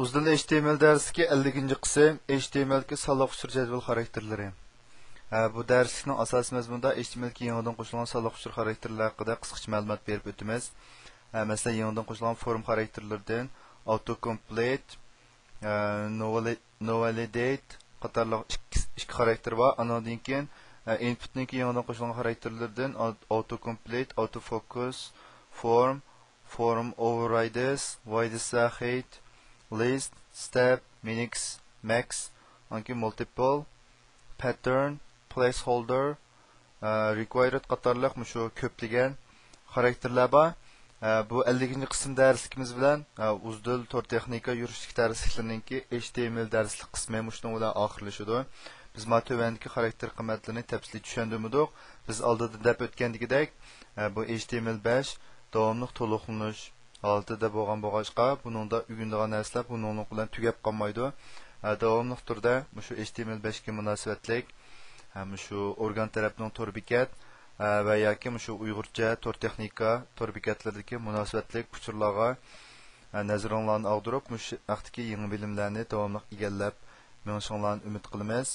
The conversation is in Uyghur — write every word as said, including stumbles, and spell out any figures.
ئۇزدىل ئېچ تى ئېم ئېل دەرسلىكى ئەللىكىنچى قىسىم، ئېچ تى ئېم ئېل دىكى سانلىق ئۇچۇر جەدۋەل خاراكتېرلىرى. ھە، بۇ دەرسلىكنىڭ ئاساسىي مەزمۇنىدا ئېچ تى ئېم ئېل دىكى يېڭىدىن قوشۇلغان سانلىق ئۇچۇر خاراكتېرلىرى ھەققىدە قىسقىچە مەلۇمات بېرىپ ئۆتىمىز. ھە، مەسىلەن، يېڭىدىن قوشۇلغان فورم خاراكتېرلىرىدىن ئاۋتو كومپلېت، ھە، نوۋالى-، نوۋالىدېيت قاتارلىق ئىككى، ئىككى خاراكتېر بار. ئانىڭدىن كېيىن، ھە، ئىنپۇتنىڭكى يېڭىدىن قوشۇلغان خاراكتېرلىرىدىن ئاۋتو كومپلېت، ئاۋتو فوكۇس، فورم، فورم ئوۋېررايدس، ۋايدىساخېيت، لىست، ستەپ، مىنىكس، مەكس، ئانكى مۇلتىپل، پەتتېرن، پلەيسھولدېر، رىكۋايرېد قاتارلىق مۇشۇ كۆپلىگەن خاراكتېرلەر بار. بۇ ئەللىكىنچى قىسىم دەرسلىكىمىز بىلەن ئۇزدىل تور تېخنىكا يۈرۈشلۈك دەرسلىكلىرىنىڭكى ئېچ تى ئېم ئېل دەرسلىك قىسمى مۇشۇنىڭ بىلەن ئاخىرلىشىدۇ. بىز ما تۆۋەندىكى خاراكتېر قىممەتلىرىنى تەپسىلىي چۈشەندۈرمىدۇق. بىز ئالدىدا دەپ ئۆتكەندىكىدەك، بۇ ئېچ تى ئېم ئېل بەش داۋاملىق تولۇقلىنىش ھالىتىدە بولغان بولغاچقا، بۇنىڭدا ئۆگىنىدىغان نەرسىلەر بۇنىڭلىق بىلەن تۈگەپ قالمايدۇ. داۋاملىق تۈردە مۇشۇ ئېچ تى ئېم ئېل بەشكە مۇناسىۋەتلىك، مۇشۇ ئورگان تەرەپنىڭ تور بېكەت ۋە ياكى مۇشۇ ئۇيغۇرچە تور تېخنىكا تور بېكەتلىرىدىكى مۇناسىۋەتلىك ئۇچۇرلارغا نەزىرىڭلارنى ئاغدۇرۇپ، مۇشۇ ھەقتىكى يېڭى بىلىملەرنى داۋاملىق ئىگىلەپ مېڭىشىڭلارنى ئۈمىد قىلىمىز.